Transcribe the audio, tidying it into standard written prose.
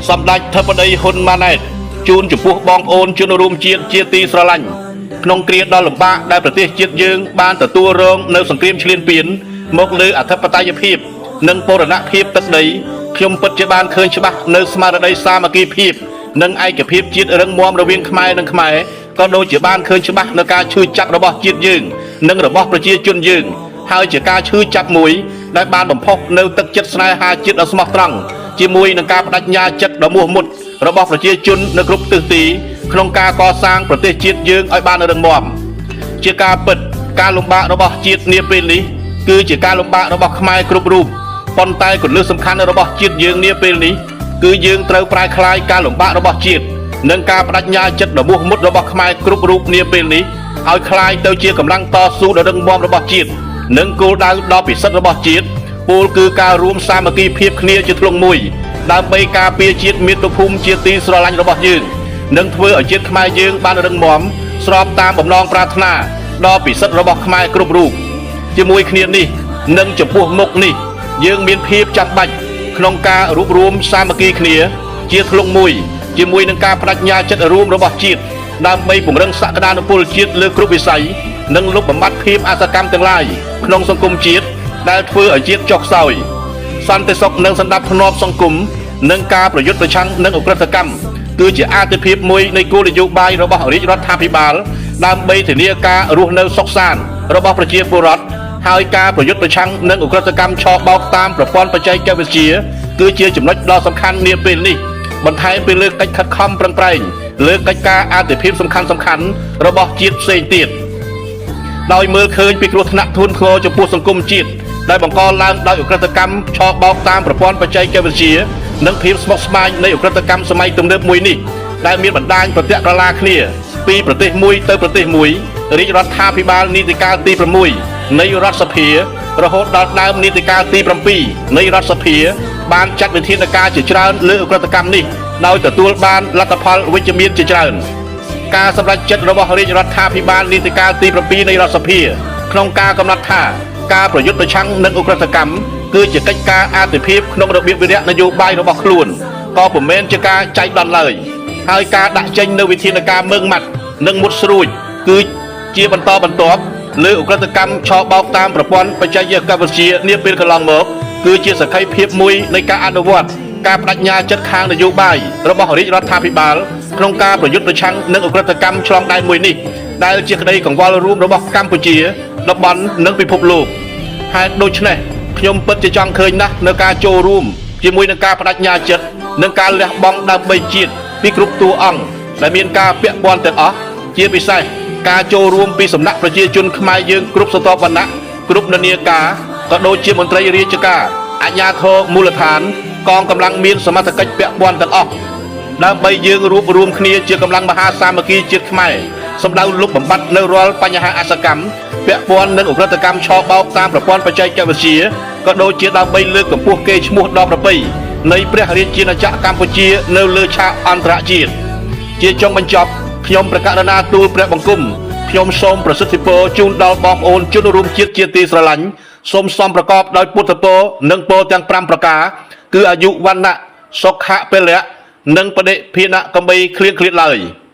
សម្ដេចធិបតីហ៊ុនម៉ាណែតជូនចំពោះបងប្អូនជនរួមជាតិជាទីស្រឡាញ់ក្នុងគ្រាដ៏លំបាកដែលប្រទេសជាតិយើងបានទទួលរងនៅសង្គ្រាមឈ្លានពានមកលើអធិបតេយ្យភាពនិងបូរណភាពទឹកដីខ្ញុំពិតជាបានឃើញច្បាស់នៅស្មារតីសាមគ្គីភាពនិងឯកភាពជាតិរឹងមាំរវាងខ្មែរនិងខ្មែរក៏ដូចជាបានឃើញច្បាស់នៅការឈឺចាប់របស់ជាតិយើងនិងរបស់ប្រជាជនយើងហើយជាការឈឺចាប់មួយដែលបានបំផុសនៅទឹកចិត្តស្នេហាជាតិដ៏ស្មោះត្រង់ជាមួយនឹងការបដិញ្ញាចិត្តដ៏មោះមុតរបស់ប្រជាជននៅគ្រប់ទិសទីក្នុងការកសាងប្រទេសជាតិយើងឲ្យបានរឹងមាំជាការពិតការលំបាករបស់ជាតិនាពេលនេះគឺជាការលំបាករបស់ខ្មែរគ្រប់រូបប៉ុន្តែគន្លឹះសំខាន់របស់ជាតិយើងនាពេលនេះគឺយើងត្រូវប្រែក្លាយការលំបាករបស់ជាតិនិងការបដិញ្ញាចិត្តដ៏មោះមុតរបស់ខ្មែរគ្រប់រូបនាពេលនេះឲ្យក្លាយទៅជាកម្លាំងតស៊ូដ៏រឹងមាំរបស់ជាតិនិងគោលដៅដ៏ពិសិដ្ឋរបស់ជាតិពោលគឺការរួមសាមគ្គីភាពគ្នាជាធ្លុងមួយដើម្បីការពារជាតិមាតុភូមិជាទីស្រឡាញ់របស់យើងនិងធ្វើឲ្យជាតិខ្មែរយើងបានរឹងមាំស្របតាមបំណងប្រាថ្នាដ៏ពិសិដ្ឋរបស់ខ្មែរគ្រប់រូបជាមួយគ្នានេះនិងចំពោះមុខនេះយើងមានភាពចាំបាច់ក្នុងការរួបរួមសាមគ្គីគ្នាជាធ្លុងមួយជាមួយនឹងការបដិញ្ញាចិត្តរួមរបស់ជាតិដើម្បីពង្រឹងសក្តានុពលជាតិលើគ្រប់វិស័យនិងលុបបំបាត់ភាពអសកម្មទាំងឡាយក្នុងសង្គមជាតិដែលធ្វើឲ្យជាតិចុះខ្សោយសន្តិសុខនិងសន្តិភាពសង្គមនិងការប្រយុទ្ធប្រឆាំងនឹងឧក្រិដ្ឋកម្មគឺជាអាទិភាពមួយនៃគោលនយោបាយរបស់រាជរដ្ឋាភិបាលដើម្បីធានាការរស់នៅសុខសាន្តរបស់ប្រជាពលរដ្ឋហើយការប្រយុទ្ធប្រឆាំងនឹងឧក្រិដ្ឋកម្មឆបោកតាមប្រព័ន្ធបច្ចេកវិទ្យាគឺជាចំណុចដ៏សំខាន់នាពេលនេះបន្ថែមពីលើកិច្ចខិតខំប្រឹងប្រែងលើកិច្ចការអាទិភាពសំខាន់សំខាន់របស់ជាតិផ្សេងទៀតដោយមើលឃើញពីគ្រោះថ្នាក់ធ្ងន់ធ្ងរចំពោះសង្គមជាតិដែលបង្កឡើងដោយឧក្រិដ្ឋកម្មឆបោកតាមប្រព័ន្ធបច្ចេកវិទ្យានិងភាពស្មុគស្មាញនៃឧក្រិដ្ឋកម្មសម័យទំនើបមួយនេះដែលមានបណ្ដាញប្រទាក់ក្រឡាគ្នាពីប្រទេសមួយទៅប្រទេសមួយរាជរដ្ឋាភិបាលនីតិកាលទី6នៃរដ្ឋសភារហូតដល់ដើមនីតិកាលទី7នៃរដ្ឋសភាបានចាត់វិធានការជាច្រើនលើឧក្រិដ្ឋកម្មនេះដោយទទួលបានលទ្ធផលវិជ្ជមានជាច្រើន ការសម្រេចចិត្តរបស់រាជរដ្ឋាភិបាលនីតិកាលទី7នៃរដ្ឋសភាក្នុងការកំណត់ថាការប្រយុទ្ធប្រឆាំងនឹងឧក្រិដ្ឋកម្មគឺជាកិច្ចការអាទិភាពក្នុងរបៀបវិរៈនយោបាយរបស់ខ្លួនក៏ពុំមែនជាការចៃដន្យឡើយហើយការដាក់ចេញនូវវិធានការម៉ឺងម៉ាត់និងមុតស្រួចគឺជាបន្តបន្ទាប់លើឧក្រិដ្ឋកម្មឆបោកតាមប្រព័ន្ធបច្ចេកវិទ្យានាពេលកន្លងមកគឺជាសក្ខីភាពមួយនៃការអនុវត្តការបដិញ្ញាចិត្តខាងនយោបាយរបស់រាជរដ្ឋាភិបាលក្នុងការប្រយុទ្ធប្រឆាំងនឹងឧក្រិដ្ឋកម្មឆ្លងដែនមួយនេះដែលជាក្តីកង្វល់រួមរបស់កម្ពុជាតំបន់និងពិភពលោកហេតុដូច្នេះខ្ញុំពិតជាចង់ឃើញណាស់នៅការចូលរួមជាមួយនឹងការបដិញ្ញាចិត្តនិងការលះបង់ដើម្បីជាតិពីគ្រប់តួអង្គដែលមានការពាក់ព័ន្ធទាំងអស់ជាពិសេសការចូលរួមពីសំណាក់ប្រជាជនខ្មែរយើងគ្រប់ស្រទាប់វណ្ណៈគ្រប់និន្នាការក៏ដូចជាមន្ត្រីរាជការអាជ្ញាធរមូលដ្ឋានកងកម្លាំងមានសមត្ថកិច្ចពាក់ព័ន្ធទាំងអស់ដើម្បីយើងរួបរួមគ្នាជាកម្លាំងមហាសាមគ្គីជាតិខ្មែរសម្ដៅលុបបំបាត់នៅរាល់បញ្ហាអសកម្មពាក់ព័ន្ធនឹងឧក្រិដ្ឋកម្មឆបោកតាមប្រព័ន្ធបច្ចេកវិទ្យាក៏ដូចជាដើម្បីលើកកម្ពស់កេរ្តិ៍ឈ្មោះដ៏ប្រពៃនៃព្រះរាជាណាចក្រកម្ពុជានៅលើឆាកអន្តរជាតិជាចុងបញ្ចប់ខ្ញុំប្រកាសណាទូលព្រះបង្គំខ្ញុំសូមប្រសិទ្ធិពរជូនដល់បងប្អូនជនរួមជាតិជាទីស្រឡាញ់សូមសំប្រកបដោយពុទ្ធពរនិងពរទាំង5ប្រការគឺអាយុវណ្ណៈសុខៈពលៈនិងបដិភាណៈកំបីគ្លៀងគ្លាតឡើយ។